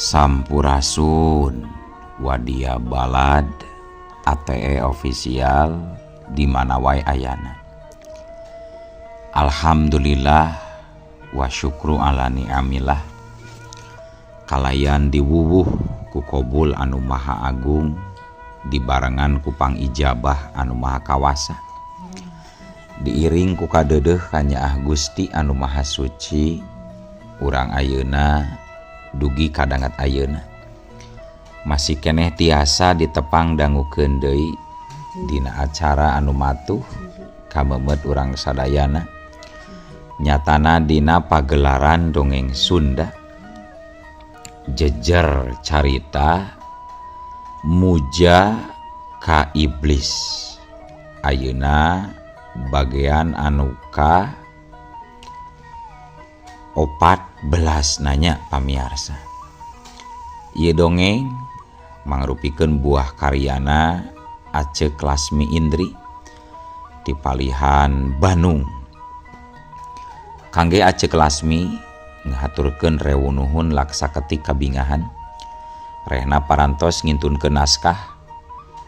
Sampurasun Wadia Balad ATE official di mana wae ayana. Alhamdulillah wa syukru ala ni'amillah. Kalayan diwuwuh ku kobul anu maha agung dibarengan ku pangijabah anu maha kawasa. Diiring ku kadeudeuh kanyaah Gusti anu maha suci urang ayeuna dugi kadangat ayeuna. Masih keneh tiasa ditepang dangukeun deui dina acara anu matuh kamemet urang sadayana nyatana dina pagelaran dongeng Sunda jejer carita Muja ka Iblis ayeuna bagian anu ka 14 nanya pamiarsa. Ieu dongeng mangrupikeun buah karyana Acek Lasmi Indri di Palihan Bandung. Kangge Acek Lasmi ngahaturkeun rewu nuhun laksa ketik kabingahan. Rehna parantos ngintunkeun naskah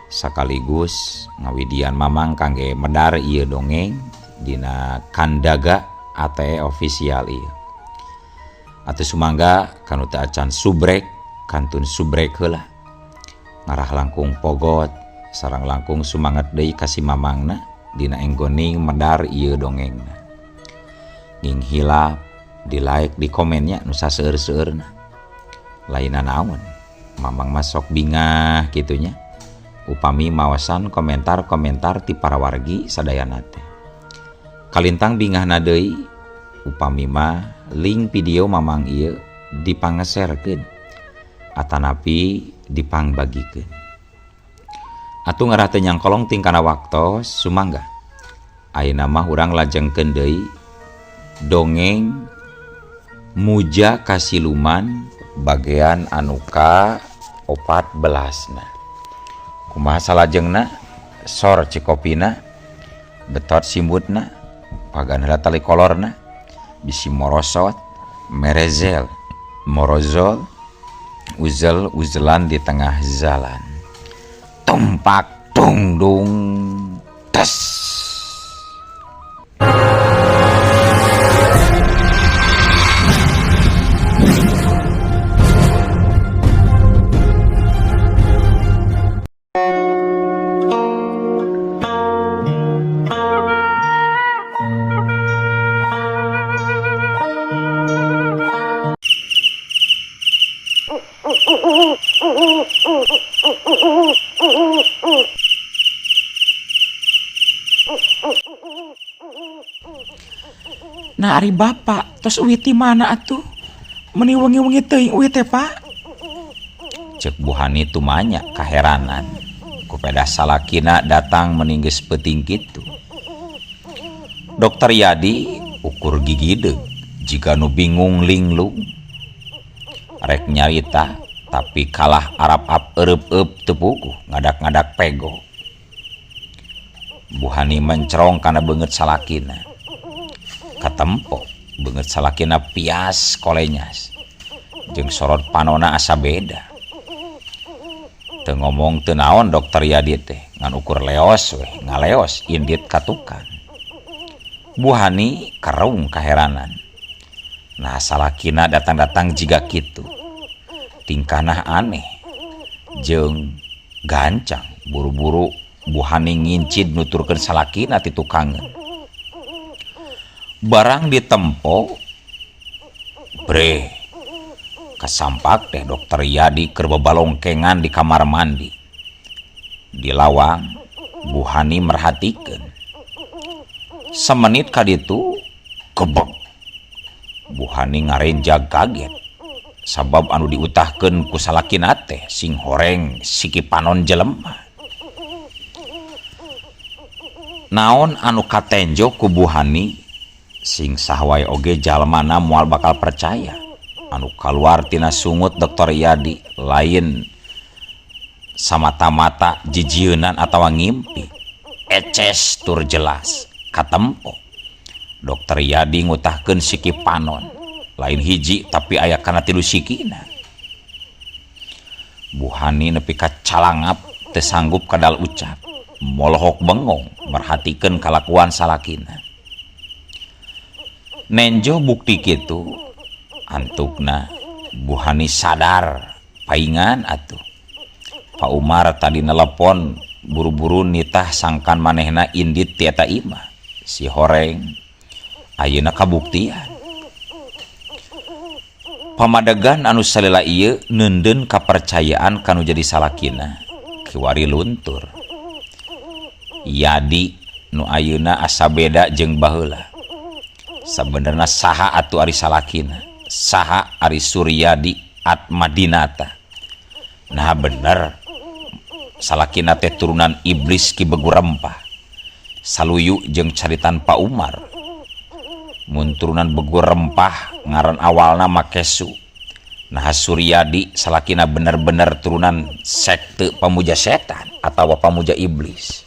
sakaligus ngawidian mamang kangge medar ieu dongeng dina Kandaga ATE official ieu. Atuh sumangga kanu teu acan subrek kantun subrek heula. Ngarah langkung pogot sareng langkung sumanget deui ka si mamangna dina enggoning medar ieu dongengna. Nging hilap di like di komennya nu saseueur-seueurna. Lainna naon? Mamang mah sok bingah kitunya. Upami mawasan komentar-komentar ti para wargi sadayana teh. Kalintang bingahna deui upami mah link video mamang ieu dipangeserkeun atanapi dipangbagikeun. Atuh ngarah teu nyangkolong tingkana waktos sumangga. Ayeuna mah urang lajengkeun deui dongeng Muja Kasiluman bagian anu ka 14na. Kumaha salajengna sor cikopina betot simbutna pagan heula tali kolorna bisi morosot merezel morozol uzel uzelan di tengah jalan tumpak tungdung tes. Nah ari bapak tos uwi ti mana atuh? Meni wengi-wengi teuing uwi teh Pak? Cek Bu Hani tumanya kaheranan. Ku pedah salakina datang meninggeus peuting kitu. Dokter Yadi ukur gigideug jiga nu bingung linglung. Rek nyarita tapi kalah arap-ap eureup-eup teu puguh ngadak-ngadak pego. Bu Hani mencerong kana beungeut salakina. Katempo beungeut salakina pias kolenyas jeung sorot panona asa beda. Teu ngomong teu naon Dokter Yadi teh ngan ukur leos weh ngaleos indit katukan. Bu Hani kerung kaheranan. Nah salakina datang-datang jiga kitu. Tingkahna aneh jeung gancang buru-buru Bu Hani ngincid nuturkeun salakina ti tukangeun. Barang ditempo bre kasampak teh Dokter Yadi keur babalongkengan di kamar mandi. Di lawang Bu Hani merhatikeun. Semenit kaditu kebek. Bu Hani ngarenjag kaget. Sabab anu diutahkeun ku salakina teh sing horeng siki panon jelema. Naon anu katenjo ku Bu Hani sing sahwae oge jalmana moal bakal percaya. Anu kaluar tina sungut Dokter Yadi lain samata-mata jijieunan atawa ngimpi. Eces tur jelas katempo. Dokter Yadi ngutahkeun siki panon. Lain hiji tapi aya kana 3 sikina. Bu Hani nepi ka calangap teu sanggup kadal ucap, molohok bengong merhatikeun kalakuan salakina. Nenjo bukti kitu, antukna Bu Hani sadar paingan atuh. Pak Umar tadi nelepon buru-buru nitah sangkan manehna indit ti eta imah. Si horeng ayeuna kabuktian. Pamadegan anu salila ieu neundeun kapercayaan kanu jadi salakina kiwari luntur. Yadi nu ayeuna asa beda jeung baheula. Sabenerna saha atuh ari salakina? Saha ari Suryadi Atmadinata? Nah bener salakina teh turunan iblis Ki Begu Rempah. Saluyu jeung caritan Pak Umar. Mun turunan Begu Rempah ngaran awalna Makesu. Nah Suryadi salakina bener-bener turunan sekte pamuja setan atawa pamuja iblis.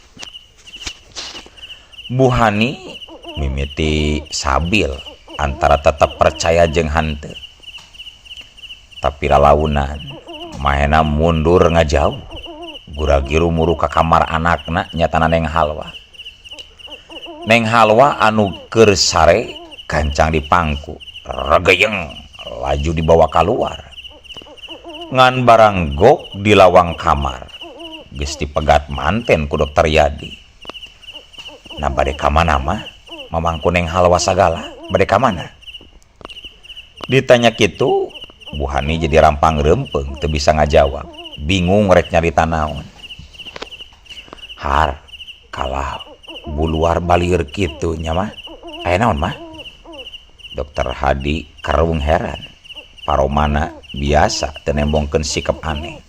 Bu Hani mimiti sabil antara tetap percaya jeung hanteu. Tapi lalaunan mahena mundur ngajauh. Gura-giru muru ka kamar anakna nyatana Neng Halwa. Neng Halwa anu keur sare gancang dipangku, regeyeng laju dibawa kaluar. Ngan barang gok di lawang kamar geus dipegat manten ku Dokter Yadi. Nah bade ka mana mah? Mamangku Neng Halwa sagala, bade ka mana? Ditanya kitu, Bu Hani jadi rampang rempeng teu bisa ngajawab. Bingung rek nyarita naon. Har kalah buluar balir kitu nya mah. Aya naon mah? Dokter Hadi kerung heran. Paromana biasa teu nembongkeun sikap aneh.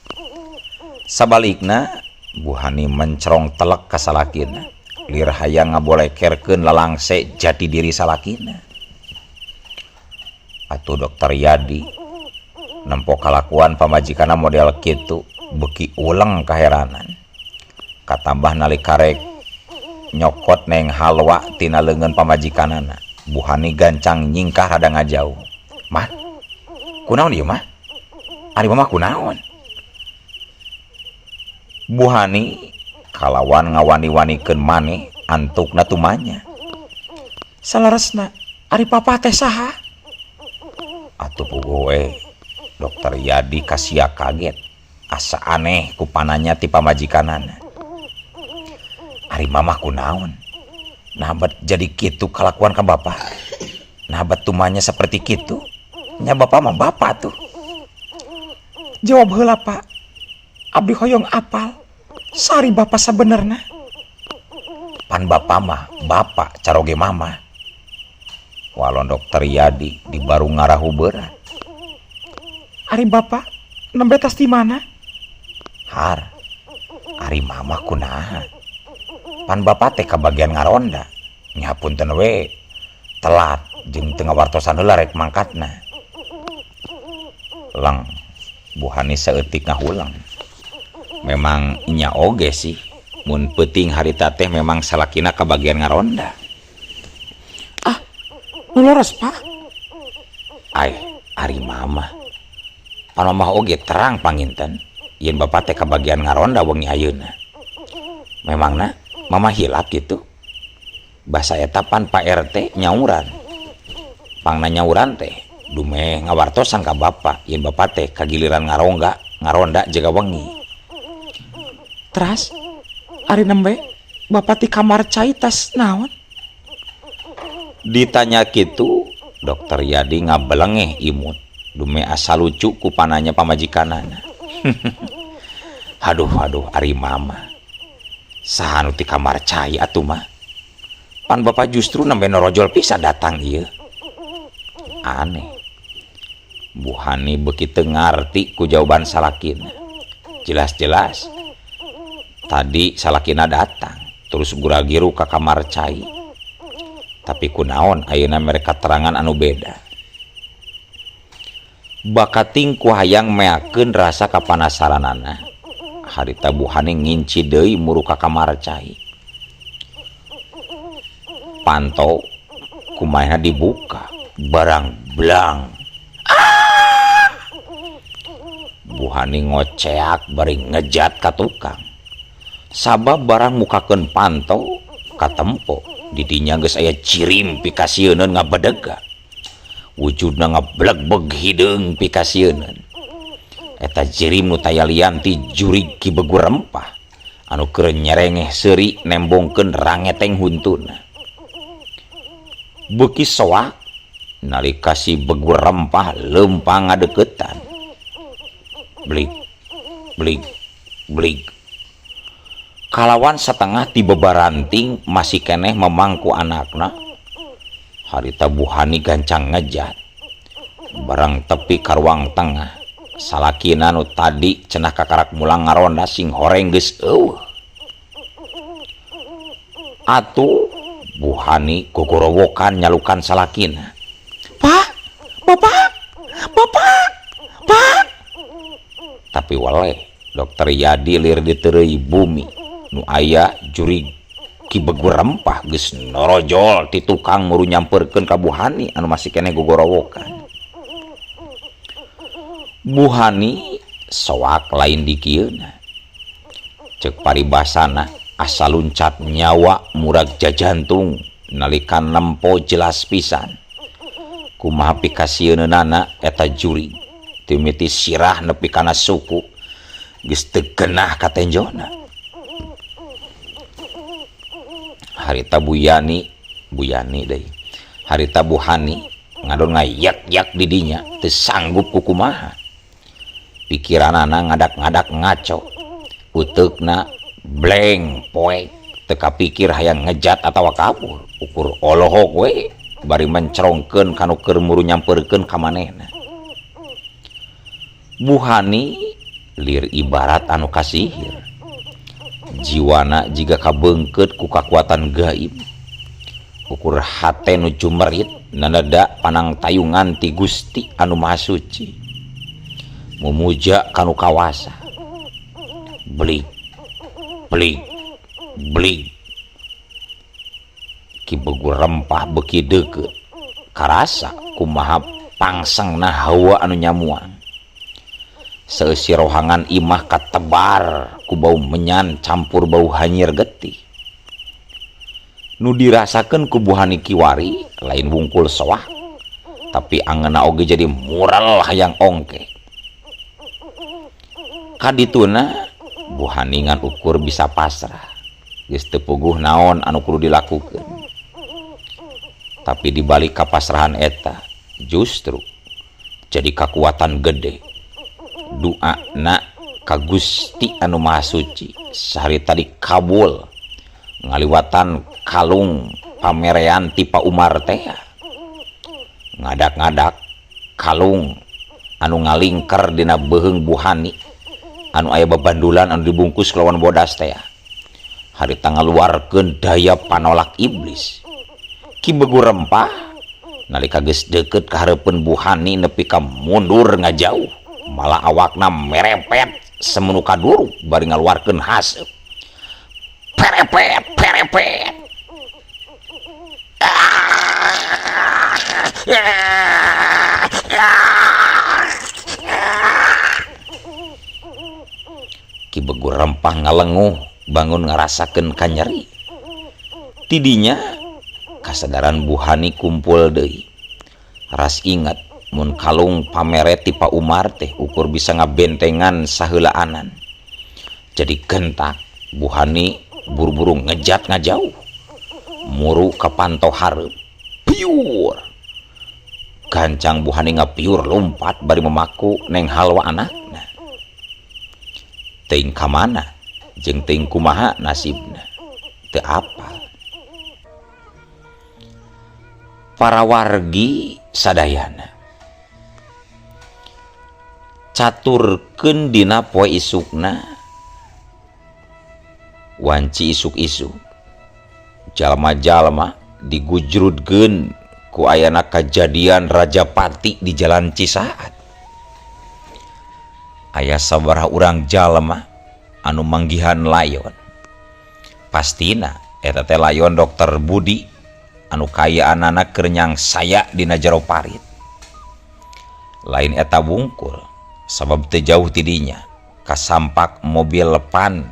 Sabalikna Bu Hani mencerong telek ka salakina. Lir hayang ngabolekerkeun lalangse jati diri salakina. Atuh Dokter Yadi nempo kalakuan pamajikanna model kitu beuki uleng kaheranan. Katambah nalika rek nyokot Neng Halwa tina leungeun pamajikanana. Bu Hani gancang nyingkah rada ngajauh. Mah, kunaon ieu mah? Ari mama kunaon? Bu Hani kalawan ngawani-wanikeun maneh antukna tumanya. Saleresna ari papa teh saha? Atuh puguh we. Dokter Yadi kasia kaget. Asa aneh ku pananya ti pamajikanana. Ari mama kunaon? Nah bet jadi kitu kalakuan ka bapak. Nah bet tumanya seperti kitu. Nya bapak mah bapak tuh. Jawab heula Pak. Abdi hoyong apal. Sari bapak sabenerna. Pan bapak mah bapak caroge mama. Walon Dokter Yadi di baru ngarahu berat. Ari bapak nembe tas di mana? Har, ari mama kunaha? Pan bapak teh kabagian ngaronda. Nya punten we telat jeung teu ngawartosan heula rek mangkatna. Leng, Bu Hani saeutik ngahulang. Memang nya oge sih, mun peuting harita teh memang salakina kabagian ngaronda. Ah, nu leres Pak. Ai, ari mama. Pan mamah oge terang panginten yen bapak teh kabagian ngaronda wengi ayeuna. Memangna mama hilap gitu. Basa eta pan Pak RT nyauran. Pangna nyauran teh dumeh ngawartosan ka bapak yen bapak teh kagiliran ngaronda jaga wengi. Teras ari nembe bapak ti kamar cai tas naon? Ditanya kitu Dokter Yadi ngabelengeh imut. Dumeh asa lucu ku pananya pamajikanana. Aduh aduh ari mama. Saha nu ti kamar cai atuh mah? Pan bapak justru nembe norojol pisan datang ieu. Aneh. Bu Hani beuki teu ngarti ku jawaban salakina. Jelas-jelas tadi salakina datang terus gura-giru ka kamar cai. Tapi kunaon ayeuna mere katerangan anu beda. Bakating ku hayang meakeun rasa kapanasaranana. Harita Bu Hani nginci deui muru ka kamar cai. Panto kumaha dibuka barang blang. Ah! Bu Hani ngoceak bari ngejat ka tukang. Sabab barang mukakeun panto katempo di dinya geus aya jirim pikasieuneun ngabedega. Wujudna ngablegbeg hideung pikasieuneun. Eta jirim nu taya lian ti jurig Ki Begu Rempah anu keur nyerengeh seuri nembongkeun rangeteng huntuna. Beuki soak nalika si Begu Rempah leumpang ngadeukeutan. Blig blig blig. Kalawan satengah ti bebaranting masih keneh memangku anakna. Harita Bu Hani gancang ngejat. Barang tepi ka ruang tengah. Salakina nu tadi cenah kakarak mulang ngaronda sing horeng geus eueuh. Atuh Bu Hani gogorowokan nyalukan salakina. Pak, Bapak, Bapak, Pak. Tapi weleh Dokter Yadi lir diteureuy bumi nu aya jurig Ki Begu Rempah geus norojol ti tukang muru nyamperkeun ka Bu Hani anu masih keneh gogorowokan. Bu Hani soak lain dikieuna. Ceuk paribasana asa luncat nyawa murag jajantung nalika nempo jelas pisan. Kumaha pikasieunana eta jurig timiti sirah nepi kana suku geus teu genah katenjona. Harita Bu Yani, Bu Yani deui. Harita Bu Hani ngadon ngayak-yak di dinya teu sanggup kukumaha. Pikiranana ngadak-ngadak ngaco. Uteukna bleng poek teu kapikir hayang ngejat atawa kabur. Ukur olohok we bari mencerongkeun kanu keur muru nyamperkeun ka manehna. Bu Hani lir ibarat anu kasihir. Jiwana jiga kabeungkeut ku kakuatan gaib. Ukur hate nu jumerit naneda panang tayungan ti Gusti anu Maha Suci. Mumuja kanu kawasa. Blig blig blig. Ki Begu Rempah beuki deukeut. Karasa kumaha pangsengna hawa anu nyamuang. Seusir rohangan imah katebar ku bau menyan campur bau hanyir getih. Nu dirasakeun ku Bu Hani kiwari lain wungkul soah, tapi angeunna oge jadi mural hayang ongke. Kadituna Bu Hani ngan ukur bisa pasrah. Geus teu puguh naon anu kudu dilakukeun. Tapi dibalik kapasrahan eta justru jadi kakuatan gede. Doana ka Gusti anu Maha Suci sehari tadi kabul ngaliwatan kalung pamerean ti Pak Umar teh. Ngadak-ngadak kalung anu ngalingker dina beuheung Bu Hani anu aya babandulan anu dibungkus kelawan bodas teh. Harita ngaluarkeun daya panolak iblis. Ki Begu Rempah nalika geus deukeut ka hareupeun Bu Hani nepi ka mundur ngajauh. Malah awakna merepet semenu kaduruk bari ngaluarkeun haseup. Perepet, perepet. Ki Begu Rempah ngalenguh bangun ngarasakeun kanyeri. Tidinya kasadaran Bu Hani kumpul deui. Ras ingat mun kalung pamere ti Pak Umar teh ukur bisa ngabentengan saheulaanan. Jadi gentak Bu Hani buru-buru ngejat ngajauh. Muru ka panto hareup. Piur. Gancang Bu Hani ngapiur lompat bari memaku neng halwa anakna. Teuing ka mana jeung teuing kumaha nasibna. Teu apal. Para wargi sadayana caturkeun dina poe isukna wanci isuk-isuk jalma-jalma digujrudkeun ku ayana kajadian Rajapati di Jalan Cisaat. Aya sabaraha urang jalma anu manggihan layon. Pastina eta teh layon Dokter Budi anu kayaanana keur nyangsaya dina jero parit. Lain eta wungkul, Sabab teu jauh ti dinya kasampak mobil lepan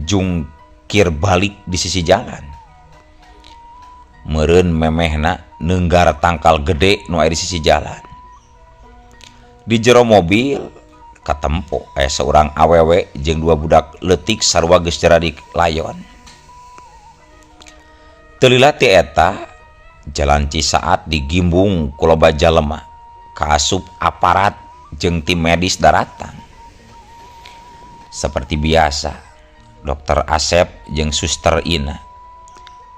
jungkir balik di sisi jalan. Meureun memehna neunggar tangkal gede nu aya di sisi jalan. Di jero mobil katempo aya saurang awewe jeung dua budak leutik sarua geus jaradik layon. Teu lila ti eta jalan Cisaat digimbung ku loba jalema kaasup aparat jeung tim medis daratan. Seperti biasa, Dokter Asep jeung Suster Ina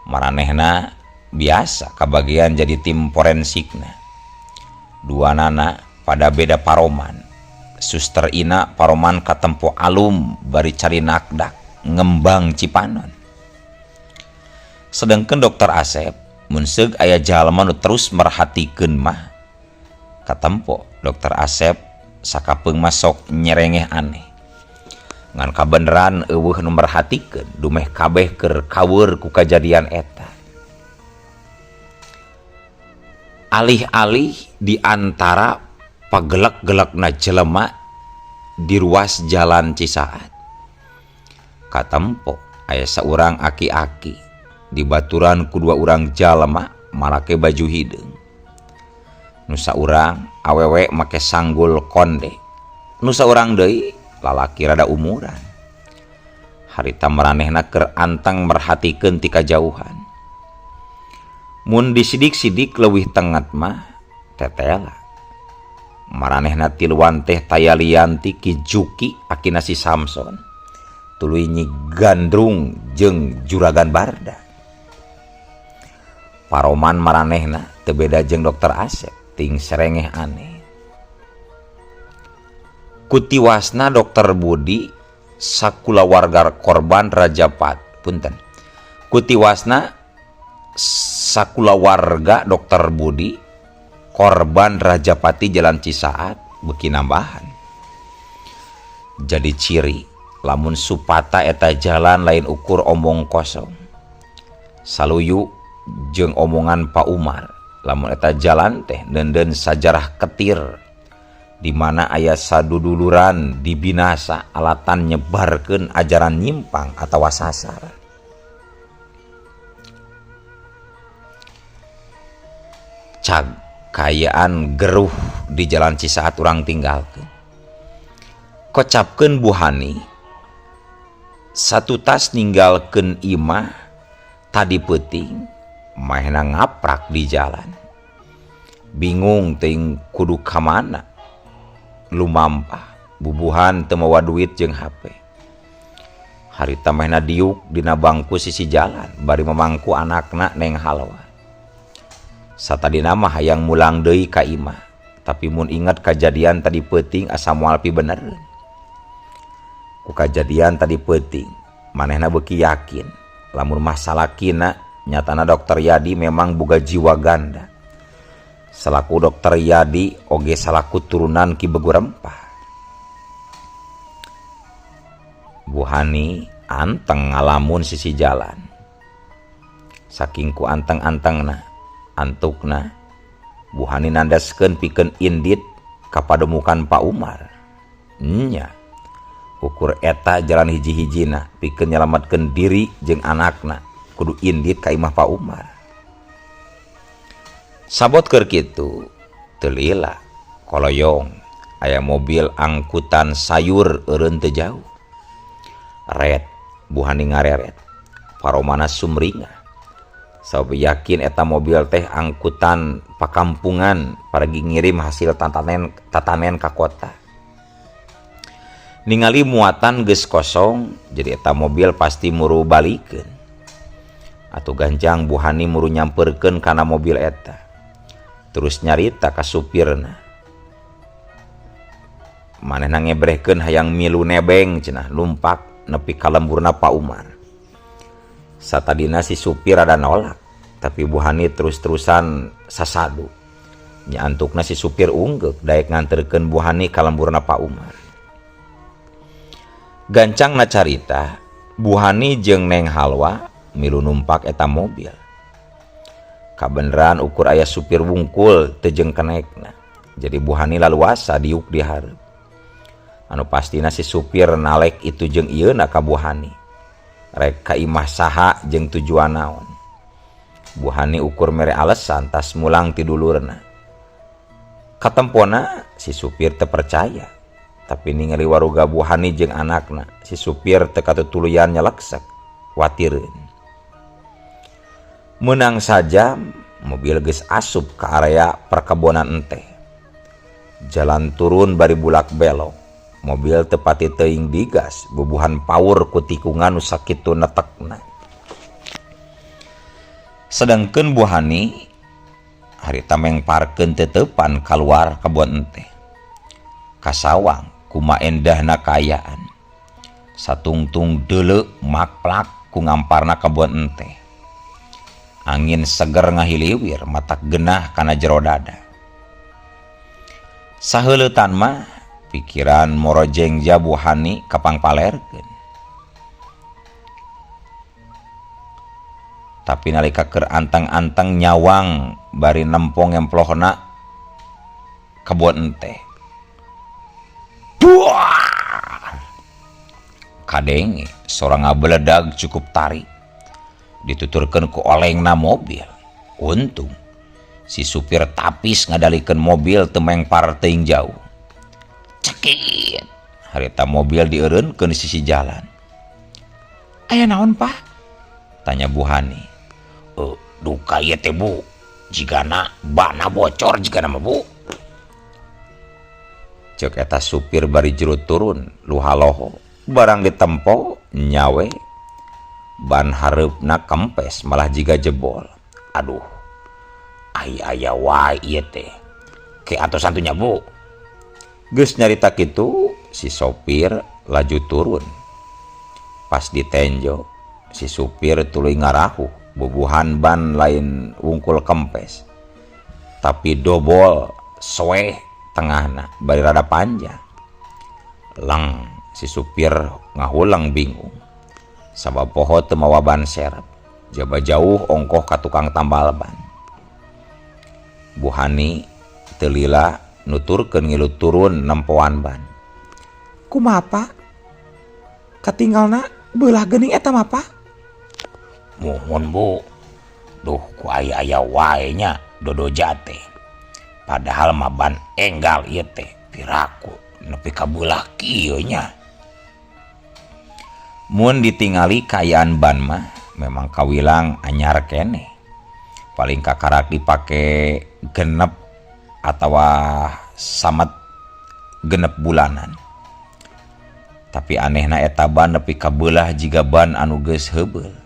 maranehna biasa kabagian jadi tim forensikna. Duanana pada beda paroman. Suster Ina paroman katempo alum bari cari nakdak ngembang Cipanon. Sedangkan Dokter Asep mun seug aya jalma nu terus merhatikeun mah katempo Dokter Asep sakapeung mah sok nyerengeh aneh. Ngan kabeneran eueuh nu merhatikeun dumeh kabeh keur kaweur ku kajadian eta. Alih-alih di antara pagelek-gelekna jelema di ruas jalan Cisaat katempo aya saurang aki-aki dibaturan ku dua urang jalma marake baju hideung. Nu saurang awewe make sanggul konde, nu saurang deui lalaki rada umuran. Harita maranehna keur anteng merhatikeun ti kajauhan. Mun disidik-sidik leuwih tengat mah tetela. Maranehna tiluan teh taya lian ti Ki Juki akina si Samson tuluy Nyi Gandrung jeung Juragan Barda. Paroman maranehna teu beda jeung Dokter Asep ting serengeh aneh. Kutiwasna Dokter Budi sakulawarga korban Rajapat punten. Kutiwasna sakulawarga Dokter Budi korban Rajapati Jalan Cisaat beuki nambahan. Jadi ciri lamun supata eta jalan lain ukur omong kosong. Saluyu jeung omongan Pak Umar lamun eta jalan teh neundeun sajarah ketir di mana aya saduduluran dibinasa alatan nyebarkeun ajaran nyimpang atawa sasar. Cag kayaan geruh di jalan Cisaat urang tinggalkeun. Kocapkeun Bu Hani satutas ninggalkeun imah tadi peuting mahna ngaprak di jalan. Bingung teuing kudu ka mana. Lumampah bubuhan teu mawa duit jeung HP. Harita mahna diuk dina bangku sisi jalan bari mamangku anakna Neng Halwa. Satadina mah hayang mulang deui ka imah, tapi mun inget kajadian tadi peuting asa moal pibenereun. Ku kajadian tadi peuting, manehna beuki yakin lamun masalah kina nyatana Dokter Yadi memang boga jiwa ganda. Salaku Dokter Yadi oge salaku turunan Ki Begu Rempah. Bu Hani anteng ngalamun sisi jalan. Saking ku anteng-antengna, antukna, Bu Hani nandaskeun pikeun indit ka pademukan Pak Umar. Nya, ukur eta jalan hiji-hijina pikeun nyalametkeun diri jeung anakna kudu indit ka imah Pak Umar. Sabot keur kitu teu lila koloyong aya mobil angkutan sayur eureun teu jauh. Red Bu Hani ngareret paromana sumringah. Sabab yakin eta mobil teh angkutan pakampungan paragi ngirim hasil tatanen ka kota. Ningali muatan geus kosong jadi eta mobil pasti muru balikeun. Atuh ganjang Bu Hani muru nyamperkeun kana mobil eta. Terus nyarita ka supirna. Manehna ngebrehkeun hayang milu nebeng cenah lumpak nepi ka lemburna Pak Umar. Satadina si supir rada nolak, tapi Bu Hani terus-terusan sasadu. Nya antukna si supir unggeuk daek nganterkeun Bu Hani ka lemburna Pak Umar. Gancangna carita, Bu Hani jeung Neng Halwa milu numpak eta mobil. Kabeneran ukur aya supir wungkul teu jeung kenekna. Jadi Bu Hani laluasa diuk di hareup. Anu pastina si supir nalek itu jeung ieuna ka Bu Hani. Rek ka imah saha jeung tujuan naon. Bu Hani ukur mere alesan tas mulang ti dulurna. Katempona si supir teu percaya. Tapi ningali waruga Bu Hani jeung anakna, si supir teu katutuluyan nyeleksek, watireun. Meunang sajam mobil geus asup ka area perkebonan enteh. Jalan turun bari bulak belok. Mobil teu pati teuing digas, bubuhan paur ku tikungan nu sakitu netekna. Sedangkeun Bu Hani harita mengparkeun teuteupan kaluar kebon enteh. Kasawang kuma endahna kaayaan. Satungtung deuleu makplak ku ngamparna kebon enteh. Angin seger ngahiliwir matak genah kana jero dada. Saheuleutan mah pikiran morojengja Bu Hani kapangpalerkeun. Tapi nalika keur anteng-anteng nyawang bari nempong emplohna kebon enteh. Duar! Kadenge sora ngabeledag cukup tarik. Dituturkeun ku olengna mobil. Untung si supir tapis ngadalikeun mobil teu mengpar teuing jauh. Cekit harita mobil dieureunkeun di sisi jalan. Aya naon, Pak? Tanya Bu Hani. Duka ieu teh, Bu. Jigana bana bocor jigana mah, Bu. Ceuk eta supir bari jero turun luhaloho. Barang ditempo nyawe ban hareupna kempes malah jiga jebol. Aduh. Ai aya wae ieu teh. Ke atosan tuh nya, Bu. Geus nyarita kitu, si sopir laju turun. Pas ditenjo, si supir tuluy ngarahuh bubuhan ban lain wungkul kempes. Tapi dobol soeh tengahna bari rada panjang. Leng si supir ngahulang bingung. Sabab poho teu mawa ban serep. Jaba jauh ongkoh ka tukang tambal ban. Bu Hani teu lila nuturkeun ngilu turun nempoan ban. Kumaha, Pak? Katinggalna beulah geuning eta mah, Pak? Muhun, Bu. Duh, ku aya-aya wae nya dodoja teh. Padahal mah ban enggal ieu teh piraku nepi ka beulah kieu nya. Mun ditingali kaayaan ban mah memang kawilang anyar keneh. Paling kakarak dipake genep atawa samet genep bulanan. Tapi anehna eta ban nepi ka beulah jiga ban anu geus heubeul.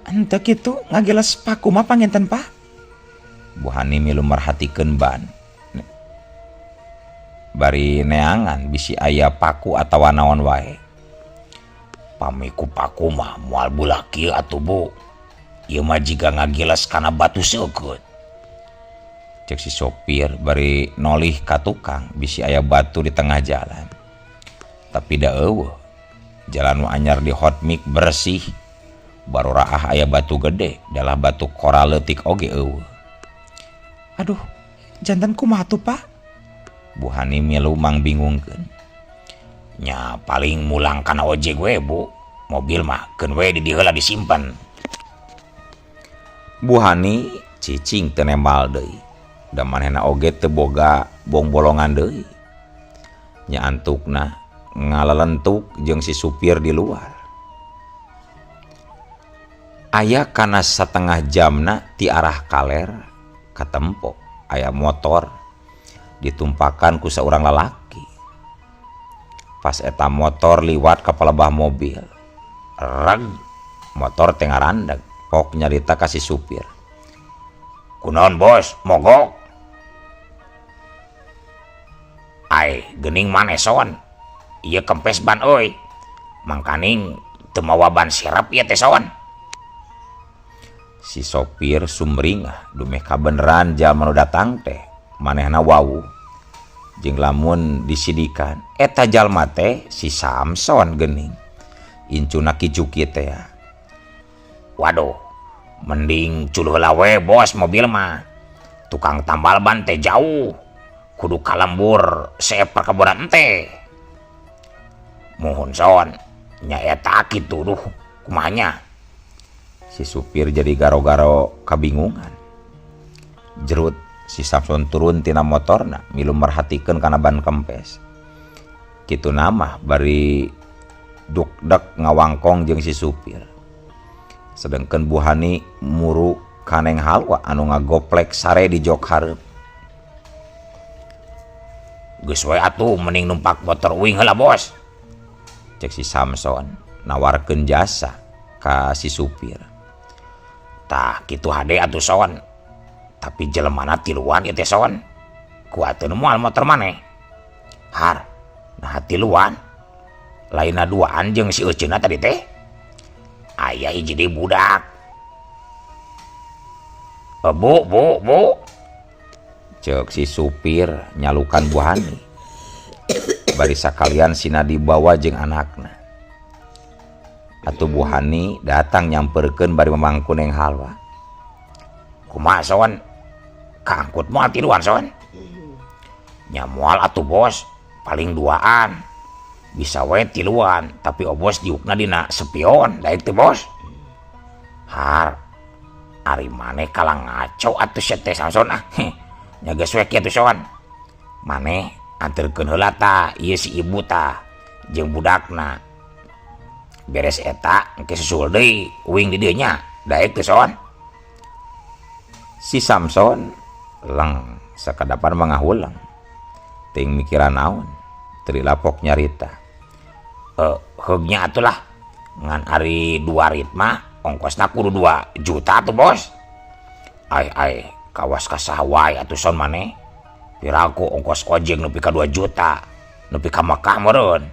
Henteu kitu ngageles paku mah panginten, Pak? Bu Hani milu merhatikeun ban. Bari neangan bisi aya paku atawa naon wae. Pami ku paku mah moal beulah kieu atuh, Bu. Ieu mah jiga ngagiles kana batu seukeut. Cek si sopir bari nolih ka tukang bisi aya batu di tengah jalan. Tapi da eueuh. Jalan nu anyar di hotmix bersih. Baru raah aya batu gede, dalah batu koral leutik oge eueuh. Aduh, jantan kumaha tuh, Pak? Bu Hani milu mangbingungkeun. Nya paling mulang kana ojek we, Bu. Mobil mah keun we di dieu heula disimpen. Bu Hani cicing teu nembal deui. Da manehna oge teu boga bongbolongan deui. Nya antukna ngalalentuk jeung si supir di luar. Aya kana satengah jamna ti arah kaler katempo aya motor ditumpakan ku saurang lalaki. Pas eta motor liwat ka palebah mobil. Reg motor teh ngarandeg, pok nyarita ka si supir. Kunaon, Bos? Mogok. Ai, geuning maneh son. Ieu kempes ban euy. Mangkaning teu mawa ban serep ieu teh son. Si sopir sumringah dumeh kabeneran jalma nu datang teh manehna wawuh. Jeung lamun disidikan eta jalma teh si Samson geuning. Incuna Ki Juki teh. Waduh, mending cul heula we, Bos, mobil mah. Tukang tambal ban teh jauh. Kudu ka lembur seep perkebunan teh. Muhun Son, nya eta kitu duh, kumaha nya? Si supir jadi garo-garo kabingungan. Jerut si Samson turun tina motorna milu merhatikeun kana ban kempes. Kitu nama bari dukdek ngawangkong jeung si supir. Sedengkeun Bu Hani muru ka Neng Halwa anu ngagoplek sare di jok hareup. Geus we atuh mending numpak motor uing heula bos. Cek si Samson nawarkeun jasa ka si supir. Tah kitu hade atuh Son. Tapi jelemana tiluan ieu teh Son. Kuateun moal motor maneh. Har, nah tiluan. Lainna duaan jeung si euceuna tadi teh. Aya hiji deui budak. Bu, bu, bu. Cek si supir nyalukan Bu Hani. Bari sakalian sina dibawa jeung anakna. Atuh Bu Hani datang nyamperkeun bari mamangku Neng Halwa. Kumaha Son? Kaangkut moal tiluan Son? Nya moal atuh bos, paling duaan. Bisa we tiluan, tapi obos diukna dina spion, daek teu bos? Har, ari maneh kalah ngaco atuh sia teh Samson ah. Nya geus we kieu atuh Son. Maneh anterkeun heula tah ieu si ibu tah jeung budakna. Beres eta engke susul deui uing di dieu nya, daek teu Son? Si Samson leng sakadapan mangahuleng. Teuing mikiran naon, teu lapok nyarita. Heug nya atuh lah. Ngan ari dua rit mah ongkosna kudu 2 juta atuh bos. Ai ai kawas ka saha wae atuh Son maneh. Piraku ongkos ojek nepi ka 2 juta, nepi ka Mekah meureun.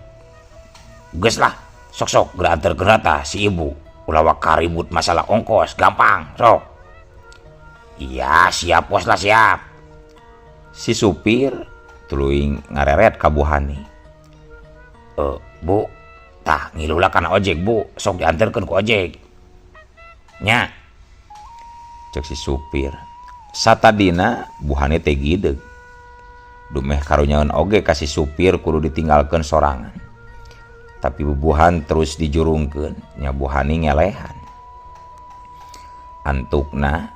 Geus lah, sok-sok geura anterkeun tah si ibu. Ulah waka ribut masalah ongkos, gampang sok. Iya, siap bos lah siap. Si supir tuluy ngareret ka Bu Hani. Bu, tah ngilulah kana ojek bu, sok dianterkeun ku ojek. Nya. Cek si supir. Satadina Bu Hani teh gideg. Dumeh karunyaeun oge ka si supir kudu ditinggalkeun sorangan. Tapi bubuhan terus dijurungkeun, nya Bu Hani ngelehan. Antukna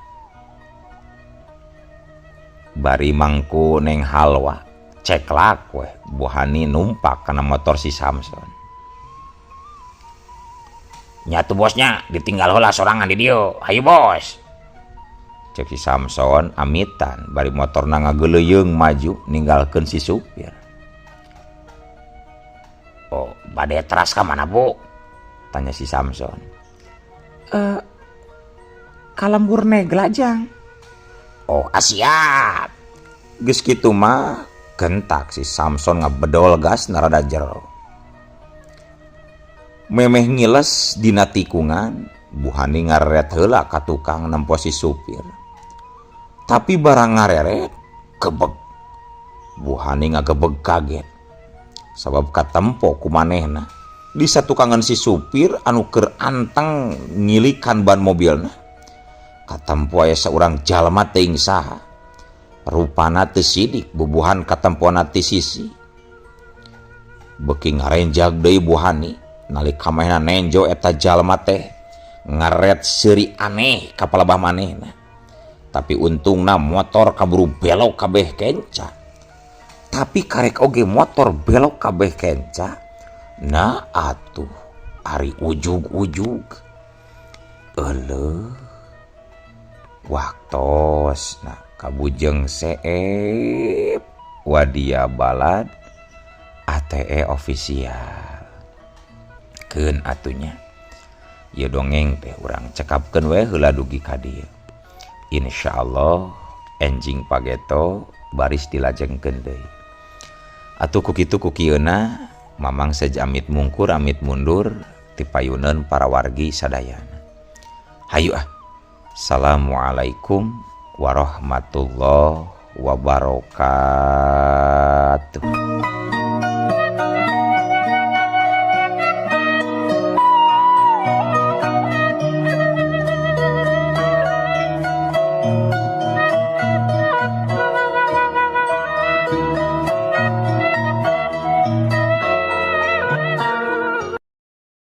bari mangku Neng Halwa, ceklak weh Bu Hani numpak kana motor si Samson. Nya tuh bosnya ditinggal heula sorangan di dieu. Hayu bos. Cek si Samson amitan bari motorna ngageleuyeung maju ninggalkeun si supir. Oh, bade teras ka mana bu? Tanya si Samson. Ka lembur Negla jang. Oh, siap. Geus kitu mah gentak si Samson ngabedol gas narada jero. Memeh ngiles dina tikungan, Bu Hani ngareret heula ka tukang nempo si supir. Tapi barang ngareret, kebeg. Bu Hani ngagebeg kaget. Sabab katempo ku manehna. Di satukangan si supir anu keur anteng ngilikan ban mobilna. Katempo aya saurang jalma teuing saha. Rupana teu sidik bubuhan katempona ti sisi. Beuki ngarenjag deui Bu Hani nalika manehna nenjo eta jalma teh ngaret seuri aneh ka palebah manehna. Tapi untungna motor kaburu belok kabeh kenca. Tapi karek oge motor belok kabeh kenca. Nah atuh ari ujug-ujug. Euleuh. Waktos nah kabujeng seep wadia balad ATE official. Keun atunya. Ieu dongeng teh urang cekapkeun we heula dugi ka dieu. Insyaallah enjing pageto baris dilajengkeun deui. Atuh ku kitu ku kieuna Mamang seja amit mungkur amit mundur ti payuneun para wargi sadayana. Hayu ah. Assalamualaikum warahmatullahi wabarakatuh.